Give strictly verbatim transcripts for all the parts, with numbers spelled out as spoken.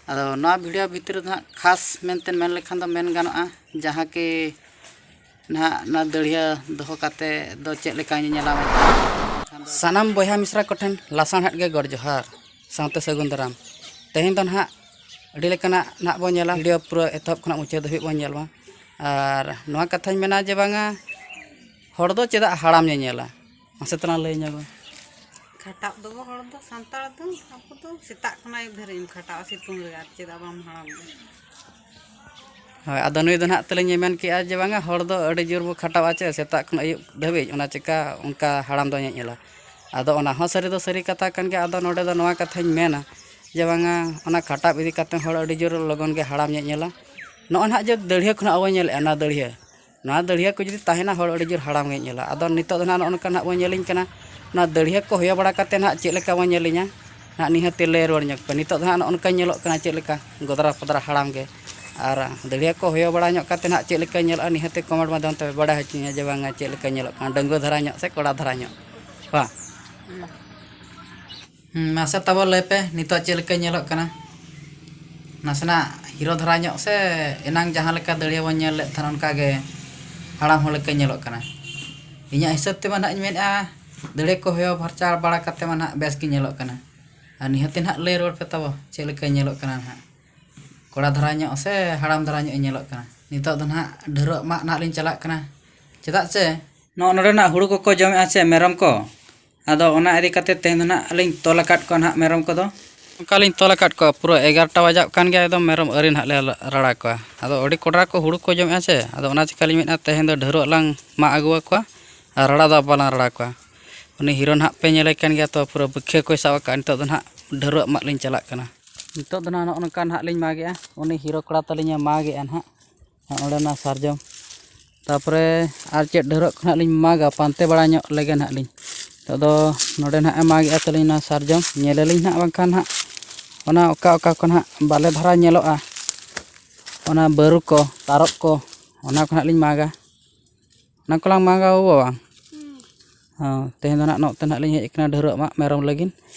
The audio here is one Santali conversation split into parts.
ᱟᱫᱚ ᱱᱚᱣᱟ ᱵᱷᱤᱰᱤᱭᱳ ᱵᱷᱤᱛᱨᱤ ᱨᱮᱫᱚ ᱦᱟᱸᱜ ᱠᱷᱟᱥ ᱢᱮᱱᱛᱮ ᱢᱮᱱ ᱞᱮᱠᱷᱟᱱ ᱫᱚ ᱢᱮᱱ ᱜᱟᱱᱚᱜᱼᱟ, ᱡᱟᱦᱟᱸ ᱠᱤ ᱱᱟᱦᱟᱜ ᱱᱚᱣᱟ ᱫᱟᱹᱲᱦᱤᱭᱟᱹ ᱫᱚᱦᱚ ᱠᱟᱛᱮ ᱫᱚ ᱪᱮᱫ ᱞᱮᱠᱟ ᱧᱮᱧᱮᱞᱟ ᱢᱮᱱᱛᱮ ᱥᱟᱱᱟᱢ ᱵᱚᱭᱦᱟ ᱢᱤᱥᱨᱟ ᱠᱚᱴᱷᱮᱱ ᱞᱟᱥᱟᱲᱦᱮᱫ ᱜᱮ ᱜᱚᱰ ᱡᱚᱦᱟᱨ ᱥᱟᱶᱛᱮ ᱥᱟᱹᱜᱩᱱ ᱫᱟᱨᱟᱢ᱾ ᱛᱮᱦᱮᱧ ᱫᱚ ᱱᱟᱦᱟᱜ ᱟᱹᱰᱤ ᱞᱮᱠᱟᱱᱟᱜ ᱱᱟᱦᱟᱜ ᱵᱚᱱ ᱧᱮᱞᱟ, ᱵᱷᱤᱰᱤᱭᱳ ᱯᱩᱨᱟᱹ ᱮᱛᱚᱦᱚᱵ ᱠᱷᱚᱱᱟᱜ ᱢᱩᱪᱟᱹᱫ ᱫᱷᱟᱹᱵᱤᱡ ᱵᱚᱱ ᱧᱮᱞ ᱢᱟ᱾ ᱟᱨ ᱱᱚᱣᱟ ᱠᱟᱛᱷᱟᱧ ᱢᱮᱱᱟ ᱡᱮ ᱵᱟᱝᱟ, ᱦᱚᱲ ᱫᱚ ᱪᱮᱫᱟᱜ ᱦᱟᱲᱟᱢ ᱧᱮᱧᱮᱞᱟ? ᱢᱟᱥᱮ ᱛᱟᱞᱟᱝ ᱞᱟᱹᱭ ᱧᱚᱜ ᱢᱮ᱾ ᱠᱷᱟᱴᱟᱜ ᱫᱚᱵᱚ ᱦᱚᱲ ᱫᱚ, ᱥᱟᱱᱛᱟᱲ ᱫᱚ ᱟᱵᱚ ᱫᱚ ᱥᱮᱛᱟᱜ ᱠᱷᱚᱱᱟᱜ ᱟᱹᱭᱩᱵ ᱫᱷᱟᱹᱨᱤᱡ ᱮᱢ ᱠᱷᱟᱴᱟᱜᱼᱟ ᱥᱤᱛᱩᱝ ᱨᱮ, ᱟᱨ ᱪᱮᱫᱟᱜ ᱵᱟᱢ ᱦᱟᱲᱟᱢᱚᱜᱼᱟ? ᱦᱳᱭ, ᱟᱫᱚ ᱱᱩᱭ ᱫᱚ ᱱᱟᱦᱟᱜ ᱛᱟᱹᱞᱤᱧ ᱢᱮᱱ ᱠᱮᱜᱼᱟ ᱡᱮ ᱵᱟᱝᱟ, ᱦᱚᱲ ᱫᱚ ᱟᱹᱰᱤ ᱡᱳᱨ ᱵᱚ ᱠᱷᱟᱴᱟᱣᱟ ᱪᱮ ᱥᱮᱛᱟᱜ ᱠᱷᱚᱱ ᱟᱹᱭᱩᱵ ᱫᱷᱟᱹᱵᱤᱡ, ᱚᱱᱟ ᱪᱮᱠᱟ ᱚᱱᱠᱟ ᱦᱟᱲᱟᱢ ᱫᱚ ᱧᱮᱧᱮᱞᱟ᱾ ᱟᱫᱚ ᱚᱱᱟ ᱦᱚᱸ ᱥᱟᱹᱨᱤ ᱫᱚ ᱥᱟᱹᱨᱤ ᱠᱟᱛᱷᱟ ᱠᱟᱱ ᱜᱮᱭᱟ᱾ ᱟᱫᱚ ᱱᱚᱰᱮ ᱫᱚ ᱱᱚᱣᱟ ᱠᱟᱛᱷᱟᱧ ᱢᱮᱱᱟ ᱡᱮ ᱵᱟᱝᱟ, ᱚᱱᱟ ᱠᱷᱟᱴᱟᱣ ᱤᱫᱤ ᱠᱟᱛᱮ ᱦᱚᱲ ᱟᱹᱰᱤ ᱡᱳᱨ ᱞᱚᱜᱚᱱ ᱜᱮ ᱦᱟᱲᱟᱢ ᱧᱮᱧᱮᱞᱟ᱾ ᱱᱚᱜᱼᱚᱭ ᱱᱟᱦᱟᱜ ᱡᱮ ᱫᱟᱹᱲᱦᱤᱭᱟᱹ ᱠᱷᱚᱱᱟᱜ ᱵᱚ ᱧᱮᱞᱮᱜᱼᱟ, ᱚᱱᱟ ᱫᱟᱹᱲᱦᱤᱭᱟᱹ ᱱᱚᱣᱟ ᱫᱟᱹᱲᱦᱤᱭᱟᱹ ᱠᱚ ᱡᱩᱫᱤ ᱛᱟᱦᱮᱱᱟ, ᱦᱚᱲ ᱟᱹᱰᱤ ᱡᱳᱨ ᱦᱟᱲᱟᱢ ᱜᱮ ᱧᱮᱞᱟ᱾ ᱟᱫᱚ ᱱᱤᱛᱚᱜ ᱫᱚ ᱱᱟᱦᱟᱜ ᱱᱚᱜᱼᱚ ᱱᱚᱝᱠᱟ ᱱᱟᱦᱟᱜ ᱵᱚᱱ ᱧᱮᱞᱤᱧ ᱠᱟᱱᱟ, ᱱᱚᱣᱟ ᱫᱟᱹᱲᱦᱤᱭᱟᱹ ᱠᱚ ᱦᱚᱭᱚ ᱵᱟᱲᱟ ᱠᱟᱛᱮ ᱱᱟᱦᱟᱜ ᱪᱮᱫ ᱞᱮᱠᱟ ᱵᱚᱱ ᱧᱮᱞᱤᱧᱟ, ᱱᱟᱦᱟᱜ ᱱᱤᱦᱟᱹᱛ ᱞᱟᱹᱭ ᱨᱩᱣᱟᱹᱲ ᱧᱚᱜ ᱯᱮ᱾ ᱱᱤᱛᱚᱜ ᱫᱚ ᱱᱟᱦᱟᱜ ᱱᱚᱜᱼᱚ ᱱᱚᱝᱠᱟ ᱧᱮᱞᱚᱜ ᱠᱟᱱᱟ, ᱪᱮᱫ ᱞᱮᱠᱟ ᱜᱚᱫᱽᱨᱟ ᱯᱚᱫᱽᱨᱟ ᱦᱟᱲᱟᱢ ᱜᱮ᱾ ᱟᱨ ᱫᱟᱹᱲᱦᱤᱭᱟᱹ ᱠᱚ ᱦᱚᱭᱚ ᱵᱟᱲᱟ ᱧᱚᱜ ᱠᱟᱛᱮ ᱱᱟᱦᱟᱜ ᱪᱮᱫ ᱞᱮᱠᱟ ᱧᱮᱞᱚᱜᱼᱟ, ᱱᱤᱦᱟᱹᱛ ᱠᱚᱢᱮᱱᱴ ᱢᱟᱫᱽᱫᱷᱚᱢ ᱛᱮ ᱵᱟᱲᱟᱭ ᱦᱚᱪᱚᱧᱟ ᱡᱮ ᱵᱟᱝᱟ, ᱪᱮᱫ ᱞᱮᱠᱟ ᱧᱮᱞᱚᱜ ᱠᱟᱱᱟ, ᱰᱟᱺᱜᱩᱣᱟᱹ ᱫᱷᱟᱨᱟ ᱧᱚᱜ ᱥᱮ ᱠᱚᱲᱟ ᱫᱷᱟᱨᱟ ᱧᱚᱜ, ᱵᱟᱝ? ᱦᱩᱸ, ᱢᱟᱥᱮ ᱛᱟᱵᱚ ᱞᱟᱹᱭ ᱯᱮ, ᱱᱤᱛᱚᱜ ᱪᱮᱫ ᱞᱮᱠᱟ ᱧᱮᱞᱚᱜ ᱠᱟᱱᱟ? ᱱᱟᱥᱮᱱᱟᱜ ᱦᱤᱨᱳ ᱫᱷᱟᱨᱟ ᱧᱚᱜ ᱥᱮ ᱮᱱᱟᱝ ᱡᱟᱦᱟᱸ ᱞᱮᱠᱟ ᱫᱟᱹᱲᱦᱤᱭᱟᱹ ᱵᱚᱱ ᱧᱮᱞ ᱞᱮᱫ ᱛᱟᱦᱮᱱ, ᱚᱱᱠᱟ ᱜᱮ ᱦᱟᱲᱟᱢ ᱦᱚᱲ ᱞᱮᱠᱟ ᱧᱮᱞᱚᱜ ᱠᱟᱱᱟ? ᱤᱧᱟᱹᱜ ᱦᱤᱥᱟᱹᱵ ᱛᱮᱢᱟ ᱱᱟᱦᱟᱜ ᱤᱧ ᱢᱮᱱᱮᱫᱼᱟ, ᱫᱟᱹᱲᱦᱤᱭᱟᱹ ᱠᱚ ᱦᱚᱭᱚ ᱯᱷᱟᱨᱪᱟ ᱵᱟᱲᱟ ᱠᱟᱛᱮ ᱢᱟ ᱱᱟᱦᱟᱜ ᱵᱮᱥ ᱜᱮ ᱧᱮᱞᱚᱜ ᱠᱟᱱᱟ᱾ ᱟᱨ ᱱᱤᱦᱟᱹᱛ ᱱᱟᱦᱟᱜ ᱞᱟᱹᱭ ᱨᱩᱣᱟᱹᱲ ᱯᱮ ᱛᱟᱵᱚ, ᱪᱮᱫ ᱞᱮᱠᱟ ᱧᱮᱞᱚᱜ ᱠᱟᱱᱟ ᱱᱟᱦᱟᱜ? ᱠᱚᱲᱟ ᱫᱷᱟᱨᱟ ᱧᱚᱜ ᱥᱮ ᱦᱟᱲᱟᱢ ᱫᱷᱟᱨᱟ ᱧᱚᱜ ᱮ ᱧᱮᱞᱚᱜ ᱠᱟᱱᱟ? ᱱᱤᱛᱚᱜ ᱫᱚ ᱱᱟᱦᱟᱜ ᱰᱷᱟᱹᱨᱣᱟᱹᱜ ᱢᱟᱜ ᱱᱟᱦᱟᱜ ᱞᱤᱧ ᱪᱟᱞᱟᱜ ᱠᱟᱱᱟ᱾ ᱪᱮᱫᱟᱜ ᱥᱮ ᱱᱚᱜᱼᱚ ᱱᱚᱰᱮᱱᱟᱜ ᱦᱩᱲᱩ ᱠᱚᱠᱚ ᱡᱚᱢᱮᱜᱼᱟ ᱥᱮ ᱢᱮᱨᱚᱢ ᱠᱚ, ᱟᱫᱚ ᱚᱱᱟ ᱤᱫᱤ ᱠᱟᱛᱮ ᱛᱮᱦᱮᱧ ᱫᱚ ᱱᱟᱦᱟᱜ ᱞᱤᱧ ᱛᱚᱞ ᱟᱠᱟᱫ ᱠᱚᱣᱟ ᱱᱟᱦᱟᱜ ᱢᱮᱨᱚᱢ ᱠᱚᱫᱚ᱾ ᱚᱱᱠᱟ ᱞᱤᱧ ᱛᱚᱞ ᱟᱠᱟᱫ ᱠᱚᱣᱟ, ᱯᱩᱨᱟᱹ ᱮᱜᱟᱨᱚᱴᱟ ᱵᱟᱡᱟᱜ ᱠᱟᱱ ᱜᱮᱭᱟ, ᱮᱠᱫᱚᱢ ᱢᱮᱨᱚᱢ ᱟᱹᱣᱨᱤ ᱱᱟᱦᱟᱜ ᱞᱮ ᱨᱟᱲᱟ ᱠᱚᱣᱟ᱾ ᱟᱫᱚ ᱟᱹᱰᱤ ᱠᱚᱰᱨᱟ ᱠᱚ ᱦᱩᱲᱩ ᱠᱚ ᱡᱚᱢᱮᱜᱼᱟ ᱥᱮ, ᱟᱫᱚ ᱚᱱᱟ ᱪᱤᱠᱟᱹ ᱞᱤᱧ ᱢᱮᱱᱮᱫᱼᱟ, ᱛᱮᱦᱮᱧ ᱫᱚ ᱰᱷᱟᱹᱨᱣᱟᱹᱜ ᱞᱟᱝ ᱢᱟᱜ ᱟᱹᱜᱩ ᱟᱠᱚᱣᱟ ᱟᱨ ᱨᱟᱲᱟ ᱫᱚ ᱵᱟᱞᱟᱝ ᱨᱟᱲᱟ ᱠᱚᱣᱟ᱾ ᱩᱱᱤ ᱦᱤᱨᱳ ᱱᱟᱦᱟᱜ ᱯᱮ ᱧᱮᱞᱮ ᱠᱟᱱ ᱜᱮᱭᱟ, ᱛᱚ ᱯᱩᱨᱟᱹ ᱵᱩᱠᱷᱭᱟᱹ ᱠᱚᱭ ᱥᱟᱵ ᱟᱠᱟᱫᱼᱟ᱾ ᱱᱤᱛᱚᱜ ᱫᱚ ᱱᱟᱦᱟᱜ ᱰᱷᱟᱹᱨᱣᱟᱹᱜ ᱢᱟᱜ ᱞᱤᱧ ᱪᱟᱞᱟᱜ ᱠᱟᱱᱟ᱾ ᱱᱤᱛᱚᱜ ᱫᱚ ᱱᱟᱦᱟᱜ ᱱᱚᱜᱼᱚ ᱱᱚᱝᱠᱟ ᱱᱟᱦᱟᱜ ᱞᱤᱧ ᱢᱟᱜᱮᱜᱼᱟ, ᱩᱱᱤ ᱦᱤᱨᱳ ᱠᱚᱲᱟ ᱛᱟᱹᱞᱤᱧᱮ ᱢᱟᱜᱮᱜᱼᱟ ᱱᱟᱦᱟᱜ᱾ ᱱᱚᱜᱼᱚ ᱱᱚᱰᱮ ᱱᱚᱣᱟ ᱥᱟᱨᱡᱚᱢ, ᱛᱟᱨᱯᱚᱨᱮ ᱟᱨ ᱪᱮᱫ ᱰᱷᱮᱨᱚᱜ ᱠᱷᱚᱱᱟᱜ ᱞᱤᱧ ᱢᱟᱜᱟ, ᱯᱟᱱᱛᱮ ᱵᱟᱲᱟ ᱧᱚᱜ ᱞᱮᱜᱮ ᱱᱟᱦᱟᱜ ᱞᱤᱧ᱾ ᱱᱤᱛᱚᱜ ᱫᱚ ᱱᱚᱰᱮ ᱱᱟᱦᱟᱜ ᱮ ᱢᱟᱜᱮᱜᱼᱟ ᱛᱟᱹᱞᱤᱧ ᱱᱚᱣᱟ ᱥᱟᱨᱡᱚᱢ, ᱧᱮᱞ ᱟᱹᱞᱤᱧ ᱱᱟᱦᱟᱜ, ᱵᱟᱝᱠᱷᱟᱱ ᱱᱟᱦᱟᱜ ᱚᱱᱟ ᱚᱠᱟ ᱚᱠᱟ ᱠᱚ ᱱᱟᱦᱟᱜ ᱵᱟᱞᱮ ᱫᱷᱟᱨᱟ ᱧᱮᱞᱚᱜᱼᱟ, ᱚᱱᱟ ᱵᱟᱹᱨᱩ ᱠᱚ, ᱛᱟᱨᱚᱵ ᱠᱚ, ᱚᱱᱟ ᱠᱚ ᱱᱟᱦᱟᱜ ᱞᱤᱧ ᱢᱟᱜᱟ᱾ ᱚᱱᱟ ᱠᱚᱞᱟᱝ ᱢᱟᱜᱟ ᱵᱟᱵᱟ, ᱵᱟᱝ? ᱦᱚᱸ, ᱛᱮᱦᱮᱧ ᱫᱚ ᱱᱟᱦᱟᱜ ᱱᱚᱛᱮ ᱱᱟᱦᱟᱜ ᱞᱤᱧ ᱦᱮᱡ ᱟᱠᱟᱱᱟ ᱰᱷᱟᱹᱨᱣᱟᱹᱜ ᱢᱟᱜ ᱢᱮᱨᱚᱢ ᱞᱟᱹᱜᱤᱫ,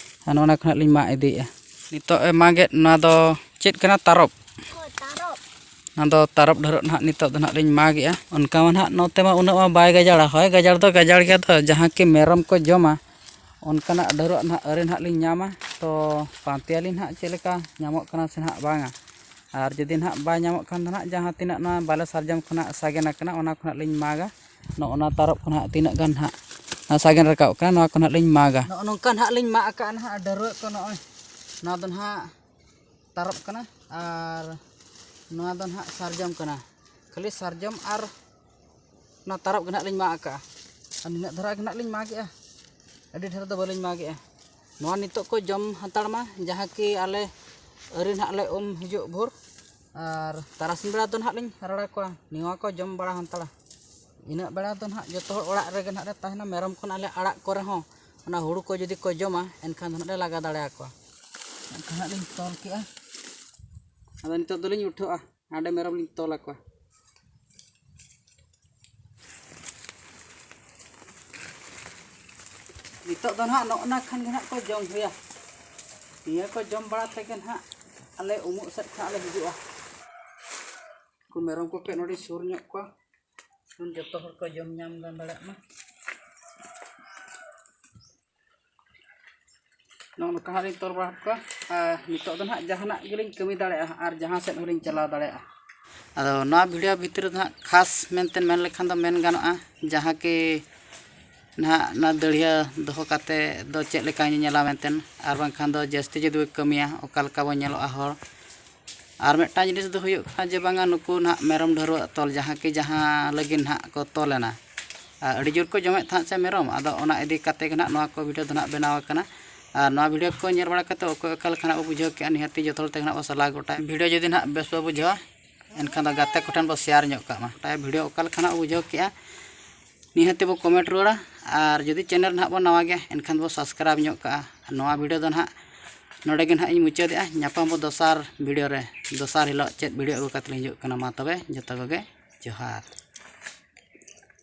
ᱟᱨ ᱱᱚᱜᱼᱚ ᱱᱟ ᱠᱚ ᱱᱟᱦᱟᱜ ᱞᱤᱧ ᱢᱟᱜ ᱤᱫᱤᱭᱮᱫᱼᱟ᱾ ᱱᱤᱛᱚᱜ ᱮ ᱢᱟᱜᱮᱫ, ᱱᱚᱣᱟ ᱫᱚ ᱪᱮᱫ ᱠᱟᱱᱟ? ᱛᱟᱨᱚᱵ᱾ ᱦᱳᱭ, ᱛᱟᱨᱚᱵ᱾ ᱚᱱᱟ ᱫᱚ ᱛᱟᱨᱚᱵ ᱰᱷᱟᱹᱨᱚᱜ ᱱᱟᱦᱟᱜ ᱱᱤᱛᱚᱜ ᱫᱚ ᱱᱟᱦᱟᱜ ᱞᱤᱧ ᱢᱟᱜᱮᱜᱼᱟ᱾ ᱚᱱᱠᱟ ᱢᱟ ᱱᱟᱦᱟᱜ ᱱᱚᱛᱮ ᱢᱟ ᱩᱱᱟᱹᱜ ᱢᱟ ᱵᱟᱭ ᱜᱟᱡᱟᱲᱟ᱾ ᱦᱳᱭ, ᱜᱟᱡᱟᱲ ᱫᱚ ᱜᱟᱡᱟᱲ ᱜᱮᱭᱟ, ᱫᱚ ᱡᱟᱦᱟᱸ ᱠᱤ ᱢᱮᱨᱚᱢ ᱠᱚ ᱡᱚᱢᱟ, ᱚᱱᱠᱟᱱᱟᱜ ᱰᱷᱟᱹᱨᱚᱜ ᱱᱟᱦᱟᱜ ᱟᱹᱣᱨᱤ ᱱᱟᱦᱟᱜ ᱞᱤᱧ ᱧᱟᱢᱟ᱾ ᱛᱚ ᱯᱟᱱᱛᱮᱭᱟᱞᱤᱧ ᱱᱟᱦᱟᱜ ᱪᱮᱫ ᱞᱮᱠᱟ ᱧᱟᱢᱚᱜ ᱠᱟᱱᱟ ᱥᱮ ᱱᱟᱦᱟᱜ ᱵᱟᱝᱟ᱾ ᱟᱨ ᱡᱩᱫᱤ ᱱᱟᱦᱟᱜ ᱵᱟᱭ ᱧᱟᱢᱚᱜ ᱠᱷᱟᱱ ᱫᱚ ᱱᱟᱦᱟᱜ ᱡᱟᱦᱟᱸ ᱛᱤᱱᱟᱹᱜ ᱱᱚᱣᱟ ᱵᱟᱞᱮ ᱥᱟᱨᱡᱚᱢ ᱠᱷᱚᱱᱟᱜ ᱥᱟᱜᱮᱱ ᱟᱠᱟᱱᱟ, ᱚᱱᱟ ᱠᱷᱚᱱᱟᱜ ᱞᱤᱧ ᱢᱟᱜᱟ᱾ ᱱᱚᱜᱼᱚ ᱱᱟ ᱛᱟᱨᱚᱵ ᱠᱷᱚᱱᱟᱜ ᱛᱤᱱᱟᱹᱜ ᱜᱟᱱ ᱱᱟᱦᱟᱜ ᱱᱚᱣᱟ ᱥᱟᱜᱮᱱ ᱨᱟᱠᱟᱵ ᱠᱟᱱᱟ, ᱱᱚᱣᱟ ᱠᱚ ᱱᱟᱦᱟᱜ ᱞᱤᱧ ᱢᱟᱜᱟ᱾ ᱱᱚᱜᱼᱚ ᱱᱚᱝᱠᱟ ᱱᱟᱦᱟᱜ ᱞᱤᱧ ᱢᱟᱜ ᱟᱠᱟᱫᱼᱟ ᱱᱟᱦᱟᱜ ᱰᱷᱟᱹᱨᱣᱟᱹᱜ ᱠᱚ᱾ ᱱᱚᱜᱼᱚᱭ ᱱᱚᱣᱟ ᱫᱚ ᱱᱟᱦᱟᱜ ᱛᱟᱨᱚᱵ ᱠᱟᱱᱟ ᱟᱨ ᱱᱚᱣᱟ ᱫᱚ ᱱᱟᱦᱟᱜ ᱥᱟᱨᱡᱚᱢ ᱠᱟᱱᱟ᱾ ᱠᱷᱟᱹᱞᱤ ᱥᱟᱨᱡᱚᱢ ᱟᱨ ᱚᱱᱟ ᱛᱟᱨᱚᱵ ᱜᱮ ᱱᱟᱦᱟᱜ ᱞᱤᱧ ᱢᱟᱜ ᱟᱠᱟᱫᱼᱟ᱾ ᱟᱨ ᱱᱤᱱᱟᱹᱜ ᱫᱷᱟᱨᱟ ᱜᱮ ᱱᱟᱦᱟᱜ ᱞᱤᱧ ᱢᱟᱜᱮᱜᱼᱟ, ᱟᱹᱰᱤ ᱰᱷᱮᱨ ᱫᱚ ᱵᱟᱹᱞᱤᱧ ᱢᱟᱜᱮᱜᱼᱟ᱾ ᱱᱚᱣᱟ ᱱᱤᱛᱚᱜ ᱠᱚ ᱡᱚᱢ ᱦᱟᱛᱟᱲ ᱢᱟ, ᱡᱟᱦᱟᱸ ᱠᱤ ᱟᱞᱮ ᱟᱹᱣᱨᱤ ᱱᱟᱦᱟᱜ ᱞᱮ ᱩᱢ ᱦᱤᱡᱩᱜ ᱵᱷᱳᱨ, ᱟᱨ ᱛᱟᱨᱟᱥᱤᱧ ᱵᱮᱲᱟ ᱫᱚ ᱱᱟᱦᱟᱜ ᱞᱤᱧ ᱨᱟᱲᱟ ᱠᱚᱣᱟ, ᱱᱚᱣᱟ ᱠᱚ ᱡᱚᱢ ᱵᱟᱲᱟ ᱦᱟᱛᱟᱲᱟ᱾ ᱤᱱᱟᱹᱜ ᱵᱮᱲᱟ ᱫᱚ ᱱᱟᱦᱟᱜ ᱡᱚᱛᱚ ᱦᱚᱲ ᱚᱲᱟᱜ ᱨᱮᱜᱮ ᱱᱟᱦᱟᱜ ᱞᱮ ᱛᱟᱦᱮᱱᱟ᱾ ᱢᱮᱨᱚᱢ ᱠᱚ ᱱᱟᱦᱟᱜ ᱞᱮ ᱟᱲᱟᱜ ᱠᱚ ᱨᱮᱦᱚᱸ, ᱚᱱᱟ ᱦᱩᱲᱩ ᱠᱚ ᱡᱩᱫᱤ ᱠᱚ ᱡᱚᱢᱟ, ᱮᱱᱠᱷᱟᱱ ᱫᱚ ᱱᱟᱦᱟᱜ ᱞᱮ ᱞᱟᱜᱟ ᱫᱟᱲᱮᱭᱟᱠᱚᱣᱟ᱾ ᱮᱱᱠᱷᱟᱱ ᱱᱟᱦᱟᱜ ᱞᱤᱧ ᱛᱚᱞ ᱠᱮᱜᱼᱟ᱾ ᱟᱫᱚ ᱱᱤᱛᱚᱜ ᱫᱚᱞᱤᱧ ᱩᱴᱷᱟᱹᱜᱼᱟ, ᱦᱟᱸᱰᱮ ᱢᱮᱨᱚᱢ ᱞᱤᱧ ᱛᱚᱞ ᱟᱠᱚᱣᱟ᱾ ᱱᱤᱛᱚᱜ ᱫᱚ ᱱᱟᱦᱟᱜ ᱱᱚᱜᱼᱚ ᱱᱟ ᱠᱷᱟᱱ ᱜᱮ ᱱᱟᱦᱟᱜ ᱠᱚ ᱡᱚᱢ ᱦᱩᱭᱟ᱾ ᱱᱤᱭᱟᱹ ᱠᱚ ᱡᱚᱢ ᱵᱟᱲᱟ ᱛᱮᱜᱮ ᱱᱟᱦᱟᱜ ᱟᱞᱮ ᱩᱢᱩᱜ ᱥᱮᱫ ᱠᱷᱚᱱᱟᱜ ᱞᱮ ᱦᱤᱡᱩᱜᱼᱟ᱾ ᱩᱱᱠᱩ ᱢᱮᱨᱚᱢ ᱠᱚ ᱠᱟᱹᱡ ᱱᱚᱰᱮᱧ ᱥᱩᱨ ᱧᱚᱜ ᱠᱚᱣᱟ, ᱡᱮᱢᱚᱱ ᱡᱚᱛᱚ ᱦᱚᱲ ᱠᱚ ᱡᱚᱢ ᱧᱟᱢ ᱜᱟᱱ ᱫᱟᱲᱮᱭᱟᱜ ᱢᱟ᱾ ᱱᱚᱜᱼᱚ ᱱᱚᱝᱠᱟ ᱦᱟᱸᱜ ᱞᱤᱧ ᱛᱚᱞ ᱵᱟᱲᱟ ᱠᱚᱣᱟ᱾ ᱟᱨ ᱱᱤᱛᱚᱜ ᱫᱚ ᱱᱟᱦᱟᱜ ᱡᱟᱦᱟᱱᱟᱜ ᱜᱮᱞᱤᱧ ᱠᱟᱹᱢᱤ ᱫᱟᱲᱮᱭᱟᱜᱼᱟ ᱟᱨ ᱡᱟᱦᱟᱸ ᱥᱮᱫ ᱦᱚᱸᱞᱤᱧ ᱪᱟᱞᱟᱣ ᱫᱟᱲᱮᱭᱟᱜᱼᱟ᱾ ᱟᱫᱚ ᱱᱚᱣᱟ ᱵᱷᱤᱰᱤᱭᱳ ᱵᱷᱤᱛᱨᱤ ᱨᱮᱫᱚ ᱱᱟᱦᱟᱜ ᱠᱷᱟᱥ ᱢᱮᱱᱛᱮ ᱢᱮᱱ ᱞᱮᱠᱷᱟᱱ ᱫᱚ ᱢᱮᱱ ᱜᱟᱱᱚᱜᱼᱟ, ᱡᱟᱦᱟᱸ ᱠᱤ ᱱᱟᱦᱟᱜ ᱚᱱᱟ ᱫᱟᱹᱲᱦᱤᱭᱟᱹ ᱫᱚᱦᱚ ᱠᱟᱛᱮ ᱫᱚ ᱪᱮᱫ ᱞᱮᱠᱟ ᱧᱮᱧᱮᱞᱟ ᱢᱮᱱᱛᱮ, ᱟᱨ ᱵᱟᱝᱠᱷᱟᱱ ᱫᱚ ᱡᱟᱹᱥᱛᱤ ᱡᱩᱫᱤ ᱵᱚ ᱠᱟᱹᱢᱤᱭᱟ, ᱚᱠᱟ ᱞᱮᱠᱟ ᱵᱚᱱ ᱧᱮᱞᱚᱜᱼᱟ ᱦᱚᱲ᱾ ᱟᱨ ᱢᱤᱫᱴᱟᱝ ᱡᱤᱱᱤᱥ ᱫᱚ ᱦᱩᱭᱩᱜ ᱠᱟᱱᱟ ᱡᱮ ᱵᱟᱝᱟ, ᱱᱩᱠᱩ ᱱᱟᱦᱟᱜ ᱢᱮᱨᱚᱢ ᱰᱷᱟᱹᱨᱣᱟᱹᱜ ᱛᱚᱞ, ᱡᱟᱦᱟᱸ ᱠᱤ ᱡᱟᱦᱟᱸ ᱞᱟᱹᱜᱤᱫ ᱱᱟᱦᱟᱜ ᱠᱚ ᱛᱚᱞ ᱮᱱᱟ, ᱟᱨ ᱟᱹᱰᱤ ᱡᱳᱨ ᱠᱚ ᱡᱚᱢᱮᱫ ᱛᱟᱦᱮᱸᱫ ᱥᱮ ᱢᱮᱨᱚᱢ, ᱟᱫᱚ ᱚᱱᱟ ᱤᱫᱤ ᱠᱟᱛᱮ ᱜᱮ ᱱᱟᱦᱟᱜ ᱱᱚᱣᱟ ᱠᱚ ᱵᱷᱤᱰᱤᱭᱳ ᱫᱚ ᱱᱟᱦᱟᱜ ᱵᱮᱱᱟᱣ ᱟᱠᱟᱱᱟ᱾ ᱟᱨ ᱱᱚᱣᱟ ᱵᱷᱤᱰᱤᱭᱳ ᱠᱚ ᱧᱮᱞ ᱵᱟᱲᱟ ᱠᱟᱛᱮ ᱚᱠᱚᱭ ᱚᱠᱟ ᱞᱮᱠᱟ ᱱᱟᱦᱟᱜ ᱵᱚ ᱵᱩᱡᱷᱟᱹᱣ ᱠᱮᱜᱼᱟ, ᱱᱤᱦᱟᱹᱛᱤ ᱡᱚᱛᱚ ᱦᱚᱲ ᱛᱮᱜᱮ ᱱᱟᱦᱟᱜ ᱵᱚ ᱥᱟᱞᱟ ᱜᱚᱴᱟᱭᱟ᱾ ᱵᱷᱤᱰᱤᱭᱳ ᱡᱩᱫᱤ ᱱᱟᱦᱟᱜ ᱵᱮᱥ ᱵᱚ ᱵᱩᱡᱷᱟᱹᱣᱟ, ᱮᱱᱠᱷᱟᱱ ᱫᱚ ᱜᱟᱛᱮ ᱠᱚᱴᱷᱮᱱ ᱵᱚ ᱥᱮᱭᱟᱨ ᱧᱚᱜ ᱠᱟᱜ ᱢᱟ᱾ ᱛᱟᱭ ᱵᱷᱤᱰᱤᱭᱳ ᱚᱠᱟ ᱞᱮᱠᱟ ᱱᱟᱦᱟᱜ ᱵᱚ ᱵᱩᱡᱷᱟᱹᱣ ᱠᱮᱜᱼᱟ, ᱱᱤᱦᱟᱹᱛᱤ ᱵᱚ ᱠᱚᱢᱮᱱᱴ ᱨᱩᱣᱟᱹᱲᱟ᱾ ᱟᱨ ᱡᱩᱫᱤ ᱪᱮᱱᱮᱞ ᱱᱟᱦᱟᱜ ᱵᱚ ᱱᱟᱣᱟ ᱜᱮᱭᱟ, ᱮᱱᱠᱷᱟᱱ ᱵᱚ ᱥᱟᱵᱥᱠᱨᱟᱭᱤᱵᱽ ᱧᱚᱜ ᱠᱟᱜᱼᱟ᱾ ᱟᱨ ᱱᱚᱣᱟ ᱵᱷᱤᱰᱤᱭᱳ ᱫᱚ ᱱᱟᱦᱟᱜ ᱱᱚᱰᱮ ᱜᱮ ᱱᱟᱦᱟᱜ ᱤᱧ ᱢᱩᱪᱟᱹᱫᱮᱜᱼᱟ᱾ ᱧᱟᱯᱟᱢ ᱵᱚ ᱫᱚᱥᱟᱨ ᱵᱷᱤᱰᱤᱭᱳ ᱨᱮ, ᱫᱚᱥᱟᱨ ᱦᱤᱞᱳᱜ ᱪᱮᱫ ᱵᱷᱤᱰᱤᱭᱳ ᱟᱹᱜᱩ ᱠᱟᱛᱮ ᱞᱤᱧ ᱦᱤᱡᱩᱜ ᱠᱟᱱᱟ᱾ ᱢᱟ ᱛᱚᱵᱮ ᱡᱚᱛᱚ ᱠᱚᱜᱮ ᱡᱚᱦᱟᱨ᱾